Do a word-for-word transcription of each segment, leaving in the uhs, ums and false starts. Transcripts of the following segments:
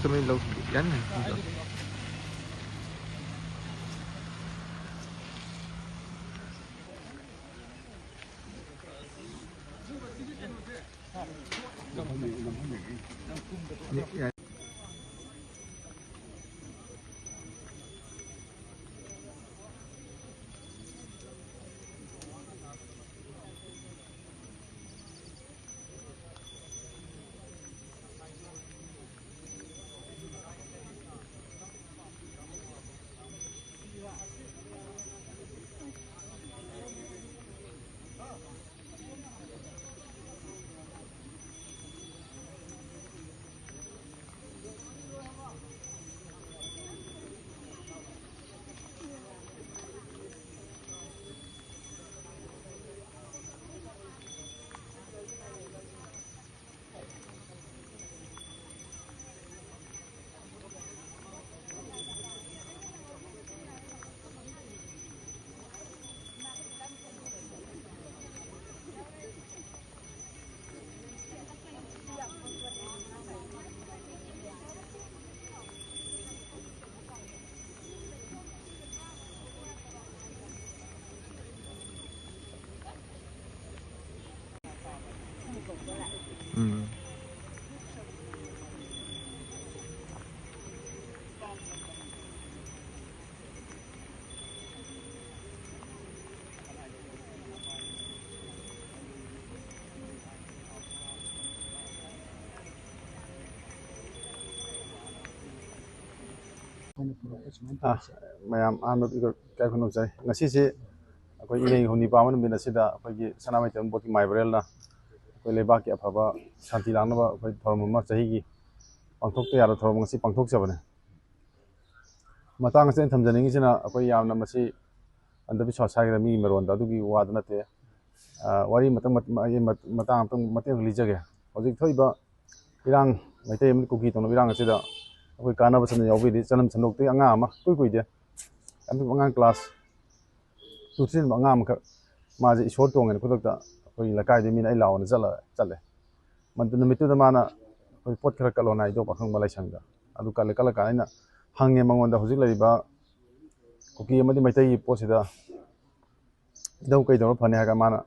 ꯀꯃꯥꯏꯅ ꯂꯧ-, ꯌꯥꯅꯤ, ꯌꯥꯅꯤ꯫ ꯎꯝ꯫ ꯑꯩꯈꯣꯏꯅ ꯄꯨꯔꯛꯑꯦ ꯁꯨꯃꯥꯏꯅ ꯑꯥ, ꯇꯧꯔꯁꯦ꯫ ꯃꯌꯥꯝ ꯑꯍꯥꯟꯕ ꯏꯀꯥꯏ ꯈꯨꯝꯅꯕ ꯆꯥꯏ꯫ ꯉꯁꯤꯁꯦ ꯑꯩꯈꯣꯏ ꯏꯉꯩ ꯍꯨꯝꯅꯤ ꯄꯥꯟꯕ ꯅꯨꯃꯤꯠ ꯑꯁꯤꯗ ꯑꯩꯈꯣꯏꯒꯤ ꯁꯅꯥꯃꯍꯤ ꯇꯦꯝꯕꯣꯠꯀꯤ ꯃꯥꯏꯕꯔꯦꯜꯅ ꯑꯩꯈꯣꯏ ꯂꯩꯕꯥꯛꯀꯤ ꯑꯐꯕ ꯁꯥꯟꯇꯤ ꯂꯥꯛꯅꯕ ꯑꯩꯈꯣꯏ ꯊꯧꯔꯝ ꯑꯃ ꯆꯍꯤꯒꯤ ꯄꯥꯡꯊꯣꯛꯇ ꯌꯥꯗꯕ ꯊꯧꯔꯝ ꯑꯁꯤ ꯄꯥꯡꯊꯣꯛꯆꯕꯅꯤ꯫ ꯃꯇꯥꯡ ꯑꯁꯤꯗ ꯑꯩꯅ ꯊꯝꯖꯅꯤꯡꯉꯤꯁꯤꯅ, ꯑꯩꯈꯣꯏ ꯌꯥꯝꯅ ꯃꯁꯤ ꯑꯟꯗꯕꯤꯁ꯭ꯋꯥꯁ ꯍꯥꯏꯒꯗ꯭ꯔꯥ, ꯃꯤꯒꯤ ꯃꯔꯣꯟꯗ ꯑꯗꯨꯒꯤ ꯋꯥꯗꯨ ꯅꯠꯇꯦ꯫ ꯑ, ꯋꯥꯔꯤ ꯃꯇꯪ ꯃꯠ-, ꯃꯥꯒꯤ ꯃꯠ-, ꯃꯇꯥꯡ ꯑꯃꯇꯪ ꯃꯇꯦꯛ ꯑꯃ ꯂꯤꯖꯒꯦ꯫ ꯍꯧꯖꯤꯛ ꯊꯣꯛꯏꯕ ꯏꯔꯥꯡ, ꯃꯩꯇꯩ ꯑꯃꯗꯤ ꯀꯨꯀꯤ ꯇꯧꯅꯕ ꯏꯔꯥꯡ ꯑꯁꯤꯗ ꯑꯩꯈꯣꯏ ꯀꯥꯟꯅꯕ ꯁꯟꯗ ꯌꯥꯎꯕꯤꯔꯤ꯫ ꯆꯅꯝ ꯁꯟꯗꯣꯛꯇꯒꯤ ꯑꯉꯥꯡ ꯑꯃ, ꯏꯀꯨꯏ ꯀꯨꯏꯗꯦ, ꯑꯗꯨꯝ ꯑꯉꯥꯡ class two, three ꯑꯉꯥꯡ ꯑꯃꯈꯛ, ꯃꯥꯁꯦ ꯏꯁꯣꯔ ꯇꯣꯡꯉꯦꯅ ꯈꯨꯗꯛꯇ ꯑꯩꯈꯣꯏꯒꯤ ꯂꯩꯀꯥꯏꯗꯒꯤ ꯃꯤꯅ "ꯑꯩ ꯂꯥꯛꯑꯣꯅ" ꯆꯠꯂ, ꯆꯠꯂꯦ꯫ ꯃꯗꯨ ꯅꯨꯃꯤꯠꯇꯨꯗ ꯃꯥꯅ ꯑꯩꯈꯣꯏ ꯄꯣꯠ ꯈꯔ ꯀꯠꯂꯣꯅ ꯍꯥꯏꯗꯣ ꯄꯥꯈꯪꯕ ꯂꯥꯏꯁꯪꯗ꯫ ꯑꯗꯨ ꯀꯠꯂꯦ, ꯀꯠꯂꯀꯥꯟꯗ ꯑꯩꯅ ꯍꯪꯉꯦ ꯃꯉꯣꯟꯗ, ꯍꯧꯖꯤꯛ ꯂꯩꯔꯤꯕ ꯀꯨꯀꯤ ꯑꯃꯗꯤ ꯃꯩꯇꯩꯒꯤ ꯄꯣꯠꯁꯤꯗ ꯏꯙꯧ ꯀꯩꯗꯧꯔ ꯐꯅꯤ ꯍꯥꯏꯔꯒ ꯃꯥꯅ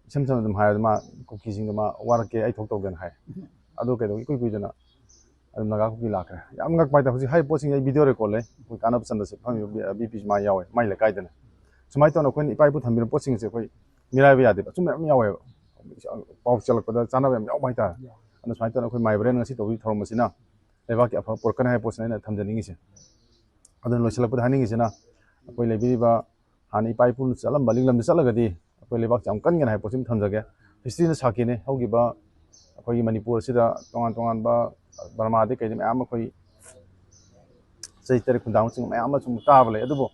ꯏꯁꯝ ꯁꯝꯅ ꯑꯗꯨꯝ ꯍꯥꯏꯔꯗ ꯃꯥ ꯀꯨꯀꯤꯁꯤꯡꯗꯣ ꯃꯥ ꯋꯥꯔꯛꯀꯦ, ꯑꯩ ꯊꯣꯛ ꯇꯧꯒꯦꯅ ꯍꯥꯏ꯫ ꯑꯗꯨ ꯀꯩꯗꯧ ꯏꯀꯨꯏ ꯀꯨꯏꯗꯅ ꯑꯗꯨꯝ ꯅꯥꯒꯥ ꯀꯨꯀꯤ ꯂꯥꯛꯈ꯭ꯔꯦ꯫ ꯌꯥꯝ ꯉꯛꯄ ꯍꯥꯏꯇꯥꯔꯦ꯫ ꯍꯧꯖꯤꯛ ꯍꯥꯏꯔꯤꯕ ꯄꯣꯠꯁꯤꯡ ꯑꯩ ꯚꯤꯗꯤꯑꯣ ꯔꯦꯀꯣꯔꯗ ꯂꯩ, ꯑꯩꯈꯣꯏ ꯀꯥꯟꯅꯕ ꯆꯟꯗꯁꯦ ꯐꯝꯃꯤꯕ ꯕꯤ ꯄꯤꯁꯤ ꯃꯥ ꯌꯥꯎꯋꯦ, ꯃꯥꯏ ꯂꯩꯀꯥꯏꯗꯅꯦ꯫ ꯁꯨꯃꯥꯏꯅ ꯇꯧꯅ ꯑꯩꯈꯣꯏꯅ ꯏꯄꯥ ꯏꯄꯨ ꯊꯝꯕꯤꯔꯝꯕ ꯄꯣꯠꯁꯤꯡꯁꯦ ꯑꯩꯈꯣꯏ ꯃꯤꯔꯥꯏꯕ ꯌꯥꯗꯦꯕ, ꯑꯆꯨꯝꯕ ꯃꯌꯥꯝ ꯌꯥꯎꯋꯦꯕ꯫ ꯄꯥꯎ ꯆꯦꯜꯂꯛꯄꯗ ꯆꯥꯅꯕ ꯌꯥꯝ ꯌꯥꯎꯕ ꯍꯥꯏꯇꯥꯔꯦ꯫ ꯑꯗꯨꯅ ꯁꯨꯃꯥꯏꯅ ꯇꯧꯅ ꯑꯩꯈꯣꯏ ꯃꯥꯏꯕ꯭ꯔꯦꯟ ꯉꯁꯤ ꯇꯧꯕꯒꯤ ꯊꯧꯔꯝ ꯑꯁꯤꯅ ꯂꯩꯕꯥꯛꯀꯤ ꯑꯐꯕ ꯄꯨꯔꯛꯀꯅꯤ ꯍꯥꯏꯕ ꯄꯣꯠꯁꯤꯅ ꯑꯩꯅ ꯊꯝꯖꯅꯤꯡꯉꯤꯁꯦ꯫ ꯑꯗꯨꯅ ꯂꯣꯏꯁꯤꯜꯂꯛꯄꯗ ꯍꯥꯏꯅꯤꯡꯉꯤꯁꯤꯅ ꯑꯩꯈꯣꯏ ꯂꯩꯕꯤꯔꯤꯕ ꯍꯥꯟꯅ ꯏꯄꯥ ꯏꯄꯨꯅ ꯆꯠꯂꯝꯕ ꯂꯤꯛꯂꯝꯗ ꯆꯠꯂꯒꯗꯤ ꯑꯩꯈꯣꯏ ꯂꯩꯕꯥꯛꯁꯦ ꯌꯥꯝ ꯀꯟꯒꯅꯤ ꯍꯥꯏꯕ ꯄꯣꯠꯁꯤꯃ ꯊꯝꯖꯒꯦ꯫ ꯍꯤꯁꯇ꯭ꯔꯤꯅ ꯁꯥꯈꯤꯅꯤ꯫ ꯍꯧꯈꯤꯕ ꯑꯩꯈꯣꯏꯒꯤ ꯃꯅꯤꯄꯨꯔ ꯑꯁꯤꯗ ꯇꯣꯉꯥꯟ ꯇꯣꯉꯥꯟꯕ ꯕꯔꯃꯥꯗꯒꯤ ꯀꯩꯗ ꯃꯌꯥꯝ ꯑꯩꯈꯣꯏ ꯆꯍꯤ ꯇꯔꯦꯠ ꯈꯨꯟꯗꯥꯡꯕꯁꯤꯡ ꯃꯌꯥꯝ ꯑꯃ ꯁꯨꯝ ꯇꯥꯕ ꯂꯩ꯫ ꯑꯗꯨꯕꯨ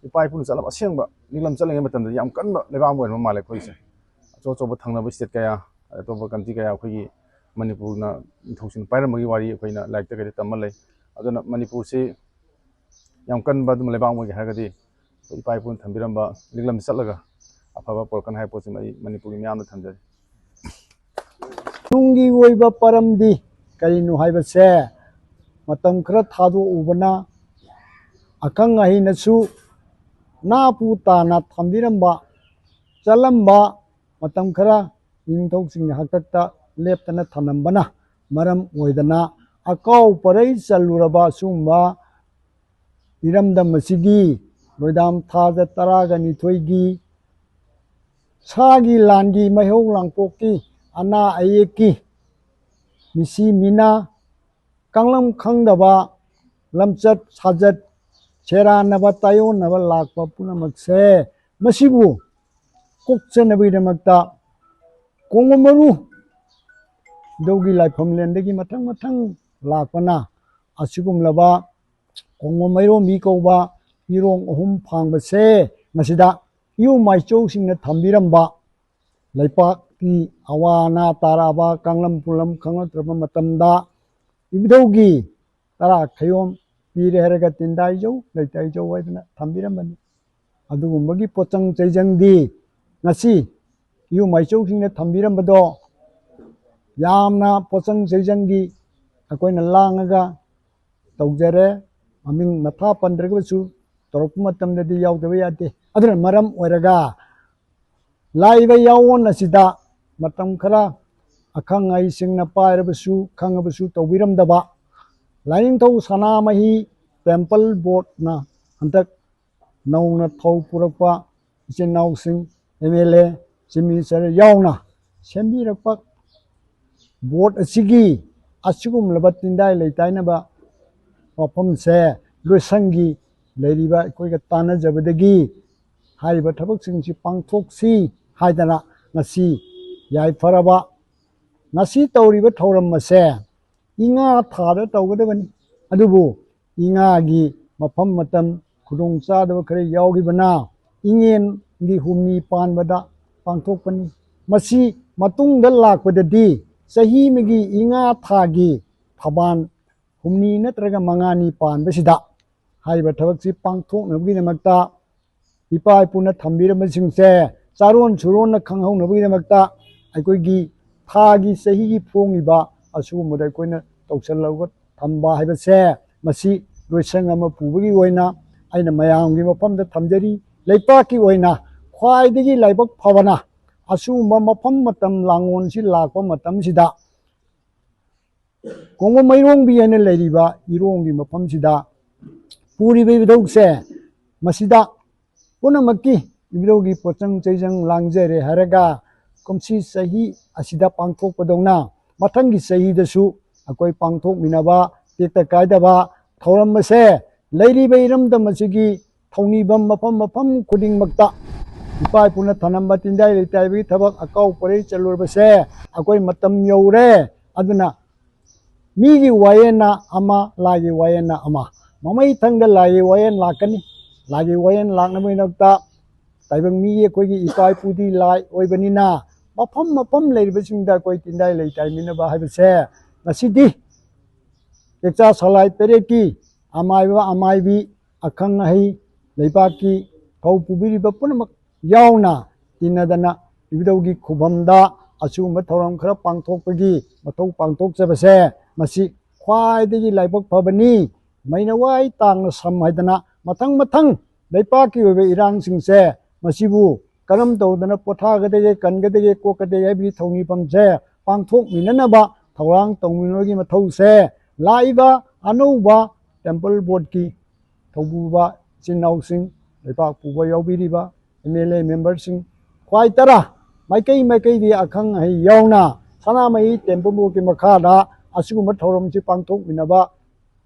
ꯏꯄꯥ ꯏꯄꯨꯅ ꯆꯠꯂꯝꯕ ꯑꯁꯦꯡꯕ ꯂꯤꯛꯂꯝ ꯆꯠꯂꯤꯉꯩ ꯃꯇꯝꯗꯗꯤ ꯌꯥꯝ ꯀꯟꯕ ꯂꯩꯕꯥꯛ ꯑꯃ ꯑꯣꯏꯔꯝꯕ ꯃꯥꯜꯂꯦ ꯑꯩꯈꯣꯏꯁꯦ꯫ ꯑꯆꯧ ꯑꯆꯧꯕ ꯊꯪꯅꯕ ꯁ꯭ꯇꯦꯠ ꯀꯌꯥ, ꯑꯇꯣꯞꯄ ꯀꯟꯇ꯭ꯔꯤ ꯀꯌꯥ ꯑꯩꯈꯣꯏꯒꯤ ꯃꯅꯤꯄꯨꯔꯅ ꯅꯤꯡꯊꯧꯁꯤꯡꯅ ꯄꯥꯏꯔꯝꯕꯒꯤ ꯋꯥꯔꯤ ꯑꯩꯈꯣꯏꯅ ꯂꯥꯏꯔꯤꯛꯇ ꯀꯩꯗ ꯇꯝꯕ ꯂꯩ꯫ ꯑꯗꯨꯅ ꯃꯅꯤꯄꯨꯔꯁꯤ ꯌꯥꯝ ꯀꯟꯕ ꯑꯗꯨꯝ ꯂꯩꯕꯥꯛ ꯑꯃ ꯑꯣꯏꯒꯦ ꯍꯥꯏꯔꯒꯗꯤ ꯑꯩꯈꯣꯏ ꯏꯄꯥ ꯏꯄꯨꯅ ꯊꯝꯕꯤꯔꯝꯕ ꯂꯤꯛꯂꯝ ꯆꯠꯂꯒ ꯑꯐꯕ ꯄꯨꯔꯛꯀꯅꯤ ꯍꯥꯏꯕ ꯄꯣꯠꯁꯤꯃ ꯑꯩ ꯃꯅꯤꯄꯨꯔꯒꯤ ꯃꯤꯌꯥꯝꯗ ꯊꯝꯖꯔꯤ꯫ ꯇꯨꯡꯒꯤ ꯑꯣꯏꯕ ꯄꯔꯝꯗꯤ ꯀꯔꯤꯅꯣ ꯍꯥꯏꯕꯁꯦ ꯃꯇꯝ ꯈꯔ ꯊꯥꯗꯣꯛꯎꯕꯅ ꯑꯈꯪ ꯑꯍꯩꯅꯁꯨ ꯅꯥꯄꯨ ꯇꯥꯅ ꯊꯝꯕꯤꯔꯝꯕ, ꯆꯠꯂꯝꯕ ꯃꯇꯝ ꯈꯔ ꯅꯤꯡꯊꯧꯁꯤꯡꯒꯤ ꯍꯥꯛꯇꯛꯇ ꯂꯦꯞꯇꯅ ꯊꯝꯂꯝꯕꯅ ꯃꯔꯝ ꯑꯣꯏꯗꯅ ꯑꯀꯥꯎ ꯄꯔꯩ ꯆꯜꯂꯨꯔꯕ ꯁꯤꯒꯨꯝꯕ ꯏꯔꯝꯗꯝ ꯑꯁꯤꯒꯤ ꯂꯣꯏꯗꯥꯝ ꯊꯥꯗ ꯇꯔꯥꯒ ꯅꯤꯊꯣꯏꯒꯤ ꯁꯥꯒꯤ ꯂꯥꯟꯒꯤ ꯃꯩꯍꯧ ꯂꯥꯡꯄꯣꯛꯀꯤ ꯑꯅꯥ ꯑꯌꯦꯛꯀꯤ ꯃꯤꯁꯤ ꯃꯤꯅꯥ ꯀꯥꯡꯂꯝ ꯈꯪꯗꯕ ꯂꯝꯆꯠ ꯁꯥꯖꯠ ꯁꯦꯔꯥꯟꯅꯕ ꯇꯥꯏꯑꯣꯟꯅꯕ ꯂꯥꯛꯄ ꯄꯨꯝꯅꯃꯛꯁꯦ ꯃꯁꯤꯕꯨ ꯀꯣꯛꯆꯅꯕꯒꯤꯗꯃꯛꯇ ꯀꯣꯡꯕ ꯃꯔꯨ ꯏꯙꯧꯒꯤ ꯂꯥꯏꯐꯝꯂꯦꯟꯗꯒꯤ ꯃꯊꯪ ꯃꯊꯪ ꯂꯥꯛꯄꯅ ꯑꯁꯤꯒꯨꯝꯂꯕ ꯀꯣꯡꯕ ꯃꯩꯔꯣꯝꯕꯤ ꯀꯧꯕ ꯏꯔꯣꯡ ꯑꯍꯨꯝ ꯐꯥꯡꯕꯁꯦ ꯃꯁꯤꯗ ꯏꯌꯨꯝ ꯃꯥꯏꯆꯧꯁꯤꯡꯅ ꯊꯝꯕꯤꯔꯝꯕ ꯂꯩꯄꯥꯛꯀꯤ ꯑꯋꯥ ꯑꯅꯥ ꯇꯥꯔꯛꯑꯕ ꯀꯥꯡꯂꯝ ꯄꯨꯡꯂꯝ ꯈꯪꯂꯛꯇ꯭ꯔꯕ ꯃꯇꯝꯗ ꯏꯕꯨꯙꯧꯒꯤ ꯇꯔꯥ ꯈꯌꯣꯝ ꯄꯤꯔꯦ ꯍꯥꯏꯔꯒ ꯇꯤꯟꯗꯥꯏꯖꯧ ꯂꯩꯇꯥꯏꯖꯧ ꯍꯥꯏꯗꯅ ꯊꯝꯕꯤꯔꯝꯕꯅꯤ꯫ ꯑꯗꯨꯒꯨꯝꯕꯒꯤ ꯄꯣꯠꯆꯪ ꯆꯩꯖꯪꯗꯤ ꯉꯁꯤ ꯏꯌꯨꯝ ꯃꯥꯏꯆꯧꯁꯤꯡꯅ ꯊꯝꯕꯤꯔꯝꯕꯗꯣ ꯌꯥꯝꯅ ꯄꯣꯠꯆꯪ ꯆꯩꯖꯪꯒꯤ ꯑꯩꯈꯣꯏꯅ ꯂꯥꯡꯉꯒ ꯇꯧꯖꯔꯦ꯫ ꯃꯃꯤꯡ ꯃꯊꯥ ꯄꯟꯗ꯭ꯔꯒꯁꯨ ꯇꯧꯔꯛꯄ ꯃꯇꯝꯗꯗꯤ ꯌꯥꯎꯗꯕ ꯌꯥꯗꯦ꯫ ꯑꯗꯨꯅ ꯃꯔꯝ ꯑꯣꯏꯔꯒ ꯂꯥꯛꯏꯕ ꯌꯥꯑꯣꯟ ꯑꯁꯤꯗ ꯃꯇꯝ ꯈꯔ ꯑꯈꯪ ꯑꯍꯩꯁꯤꯡꯅ ꯄꯥꯏꯔꯕꯁꯨ, ꯈꯪꯉꯕꯁꯨ ꯇꯧꯕꯤꯔꯝꯗꯕ, ꯂꯥꯏꯅꯤꯡꯊꯧ ꯁꯅꯥꯃꯍꯤ ꯇꯦꯝꯄꯜ ꯕꯣꯔꯗꯅ ꯍꯟꯗꯛ ꯅꯧꯅ ꯊꯧ ꯄꯨꯔꯛꯄ ꯏꯆꯤꯟ ꯏꯅꯥꯎꯁꯤꯡ, M L A, chief minister ꯌꯥꯎꯅ ꯁꯦꯝꯕꯤꯔꯛꯄ ꯕꯣꯔꯗ ꯑꯁꯤꯒꯤ ꯑꯁꯤꯒꯨꯝꯂꯕ ꯇꯤꯟꯗꯥꯏ ꯂꯩꯇꯥꯏꯅꯕ ꯋꯥꯐꯝꯁꯦ ꯂꯣꯏꯁꯪꯒꯤ ꯂꯩꯔꯤꯕ ꯑꯩꯈꯣꯏꯒ ꯇꯥꯟꯅꯖꯕꯗꯒꯤ ꯍꯥꯏꯔꯤꯕ ꯊꯕꯛꯁꯤꯡꯁꯤ ꯄꯥꯡꯊꯣꯛꯁꯤ ꯍꯥꯏꯗꯅ ꯉꯁꯤ ꯌꯥꯏꯐꯔꯕ ꯉꯁꯤ ꯇꯧꯔꯤꯕ ꯊꯧꯔꯝ ꯑꯁꯦ ꯏꯉꯥ ꯊꯥꯗ ꯇꯧꯒꯗꯕꯅꯤ꯫ ꯑꯗꯨꯕꯨ ꯏꯉꯥꯒꯤ ꯃꯐꯝ ꯃꯇꯝ ꯈꯨꯗꯣꯡ ꯆꯥꯗꯕ ꯈꯔ ꯌꯥꯎꯈꯤꯕꯅ ꯏꯉꯦꯟꯒꯤ ꯍꯨꯝꯅꯤ ꯄꯥꯟꯕꯗ ꯄꯥꯡꯊꯣꯛꯄꯅꯤ꯫ ꯃꯁꯤ ꯃꯇꯨꯡꯗ ꯂꯥꯛꯄꯗꯗꯤ ꯆꯍꯤ ꯑꯃꯒꯤ ꯏꯉꯥ ꯊꯥꯒꯤ ꯊꯕꯥꯟ ꯍꯨꯝꯅꯤ ꯅꯠꯇ꯭ꯔꯒ ꯃꯉꯥꯅꯤ ꯄꯥꯟꯕꯁꯤꯗ ꯍꯥꯏꯔꯤꯕ ꯊꯕꯛꯁꯤ ꯄꯥꯡꯊꯣꯛꯅꯕꯒꯤꯗꯃꯛꯇ ꯏꯄꯥ ꯏꯄꯨꯅ ꯊꯝꯕꯤꯔꯝꯕꯁꯤꯡꯁꯦ ꯆꯥꯔꯣꯟ ꯁꯨꯔꯣꯟꯅ ꯈꯪꯍꯧꯅꯕꯒꯤꯗꯃꯛꯇ ꯑꯩꯈꯣꯏꯒꯤ ꯊꯥꯒꯤ ꯆꯍꯤꯒꯤ ꯐꯣꯡꯉꯤꯕ ꯑꯁꯤꯒꯨꯝꯕꯗ ꯑꯩꯈꯣꯏꯅ ꯇꯧꯁꯜꯂꯒ ꯊꯝꯕ ꯍꯥꯏꯕꯁꯦ ꯃꯁꯤ ꯂꯣꯏꯁꯪ ꯑꯃ ꯄꯨꯕꯒꯤ ꯑꯣꯏꯅ ꯑꯩꯅ ꯃꯌꯥꯝꯒꯤ ꯃꯐꯝꯗ ꯊꯝꯖꯔꯤ꯫ ꯂꯩꯄꯥꯛꯀꯤ ꯑꯣꯏꯅ ꯈ꯭ꯋꯥꯏꯗꯒꯤ ꯂꯥꯏꯕꯛ ꯐꯕꯅ ꯑꯁꯤꯒꯨꯝꯕ ꯃꯐꯝ ꯃꯇꯝ ꯂꯥꯡꯑꯣꯟꯁꯤ ꯂꯥꯛꯄ ꯃꯇꯝꯁꯤꯗ ꯀꯣꯡꯕ ꯃꯩꯔꯣꯡꯕꯤ ꯍꯥꯏꯅ ꯂꯩꯔꯤꯕ ꯏꯔꯣꯡꯒꯤ ꯃꯐꯝꯁꯤꯗ ꯄꯨꯔꯤꯕ ꯏꯕꯨꯙꯧꯁꯦ ꯃꯁꯤꯗ ꯄꯨꯝꯅꯃꯛꯀꯤ ꯏꯕꯨꯙꯧꯒꯤ ꯄꯣꯠꯆꯪ ꯆꯩꯖꯪ ꯂꯥꯡꯖꯔꯦ ꯍꯥꯏꯔꯒ ꯀꯨꯝꯁꯤ ꯆꯍꯤ ꯑꯁꯤꯗ ꯄꯥꯡꯊꯣꯛꯄꯗꯧꯅ ꯃꯊꯪꯒꯤ ꯆꯍꯤꯗꯁꯨ ꯑꯩꯈꯣꯏ ꯄꯥꯡꯊꯣꯛꯃꯤꯟꯅꯕ ꯇꯦꯛꯇ ꯀꯥꯏꯗꯕ ꯊꯧꯔꯝ ꯑꯁꯦ ꯂꯩꯔꯤꯕ ꯏꯔꯝꯗꯝ ꯑꯁꯤꯒꯤ ꯊꯧꯅꯤꯐꯝ ꯃꯐꯝ ꯃꯐꯝ ꯈꯨꯗꯤꯡꯃꯛꯇ ꯏꯄꯥ ꯏꯄꯨꯅ ꯊꯅꯝꯕ ꯇꯤꯟꯗꯥꯏ ꯂꯩꯇꯥꯏꯕꯒꯤ ꯊꯕꯛ ꯑꯀꯥꯎ ꯄꯔꯩ ꯆꯠꯂꯨꯔꯕꯁꯦ ꯑꯩꯈꯣꯏ ꯃꯇꯝ ꯌꯧꯔꯦ꯫ ꯑꯗꯨꯅ ꯃꯤꯒꯤ ꯋꯥꯌꯦꯜꯅ ꯑꯃ, ꯂꯥꯏꯒꯤ ꯋꯥꯌꯦꯜꯅ ꯑꯃ꯫ ꯃꯃꯩ ꯊꯪꯗ ꯂꯥꯏꯒꯤ ꯋꯥꯌꯦꯜ ꯂꯥꯛꯀꯅꯤ꯫ ꯂꯥꯏꯒꯤ ꯋꯥꯌꯦꯜ ꯂꯥꯛꯅꯕꯒꯤꯗꯃꯛꯇ ꯇꯥꯏꯕꯪ ꯃꯤꯒꯤ ꯑꯩꯈꯣꯏꯒꯤ ꯏꯄꯥ ꯏꯄꯨꯗꯤ ꯂꯥꯏ ꯑꯣꯏꯕꯅꯤꯅ ꯃꯐꯝ ꯃꯐꯝ ꯂꯩꯔꯤꯕꯁꯤꯡꯗ ꯑꯩꯈꯣꯏ ꯇꯤꯟꯗꯥꯏ ꯂꯩꯇꯥꯏꯃꯤꯟꯅꯕ ꯍꯥꯏꯕꯁꯦ ꯉꯁꯤꯗꯤ ꯀꯦꯛꯆꯥ ꯁꯂꯥꯏ ꯄꯦꯔꯦꯛꯀꯤ ꯑꯃꯥꯏꯕ ꯑꯃꯥꯏꯕꯤ, ꯑꯈꯪ ꯑꯍꯩ, ꯂꯩꯕꯥꯛꯀꯤ ꯊꯧ ꯄꯨꯕꯤꯔꯤꯕ ꯄꯨꯝꯅꯃꯛ ꯌꯥꯎꯅ ꯇꯤꯟꯅꯗꯅ ꯏꯕꯨꯙꯧꯒꯤ ꯈꯨꯕꯝꯗ ꯑꯁꯤꯒꯨꯝꯕ ꯊꯧꯔꯝ ꯈꯔ ꯄꯥꯡꯊꯣꯛꯄꯒꯤ ꯃꯊꯧ ꯄꯥꯡꯊꯣꯛꯆꯕꯁꯦ, ꯃꯁꯤ ꯈ꯭ꯋꯥꯏꯗꯒꯤ ꯂꯥꯏꯕꯛ ꯐꯕꯅꯤ꯫ ꯃꯩꯅꯋꯥꯏ ꯇꯥꯡꯅ ꯁꯝ ꯍꯥꯏꯗꯅ ꯃꯊꯪ ꯃꯊꯪ ꯂꯩꯄꯥꯛꯀꯤ ꯑꯣꯏꯕ ꯏꯔꯥꯡꯁꯤꯡꯁꯦ, ꯃꯁꯤꯕꯨ ꯀꯔꯝ ꯇꯧꯗꯅ ꯄꯣꯊꯥꯒꯗꯒꯦ, ꯀꯟꯒꯗꯒꯦ, ꯀꯣꯛꯀꯗꯒꯦ ꯍꯥꯏꯕꯒꯤ ꯊꯧꯅꯤꯐꯝꯁꯦ ꯄꯥꯡꯊꯣꯛꯃꯤꯟꯅꯅꯕ ꯊꯧꯔꯥꯡ ꯇꯧꯃꯤꯟꯅꯕꯒꯤ ꯃꯊꯧꯁꯦ ꯂꯥꯛꯏꯕ ꯑꯅꯧꯕ ꯇꯦꯝꯄꯜ ꯕꯣꯔꯗꯀꯤ ꯊꯧꯄꯨꯕ ꯏꯆꯤꯟ ꯏꯅꯥꯎꯁꯤꯡ, ꯂꯩꯄꯥꯛ ꯄꯨꯕ ꯌꯥꯎꯕꯤꯔꯤꯕ ꯑꯦꯝ ꯑꯦꯜ ꯑꯦ ꯃꯦꯝꯕꯔꯁꯤꯡ, ꯈ꯭ꯋꯥꯏ ꯇꯔꯥ ꯃꯥꯏꯀꯩ ꯃꯥꯏꯀꯩꯒꯤ ꯑꯈꯪ ꯑꯍꯩ ꯌꯥꯎꯅ ꯁꯅꯥꯃꯍꯤ ꯇꯦꯝꯄꯜ ꯕꯣꯔꯗꯀꯤ ꯃꯈꯥꯗ ꯑꯁꯤꯒꯨꯝꯕ ꯊꯧꯔꯝꯁꯤ ꯄꯥꯡꯊꯣꯛꯃꯤꯟꯅꯕ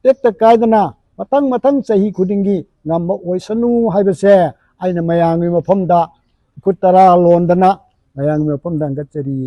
ꯇꯦꯛꯇ ꯀꯥꯏꯗꯅ ꯃꯊꯪ ꯃꯊꯪ ꯆꯍꯤ ꯈꯨꯗꯤꯡꯒꯤ ꯉꯝꯕ ꯑꯣꯏꯁꯅꯨ ꯍꯥꯏꯕꯁꯦ ꯑꯩꯅ ꯃꯌꯥꯝꯒꯤ ꯃꯐꯝꯗ ꯈꯨꯠ ꯇꯔꯥ ꯂꯣꯟꯗꯅ ꯃꯌꯥꯝꯒꯤ ꯃꯐꯝꯗ ꯍꯪꯒꯠꯆꯔꯤ꯫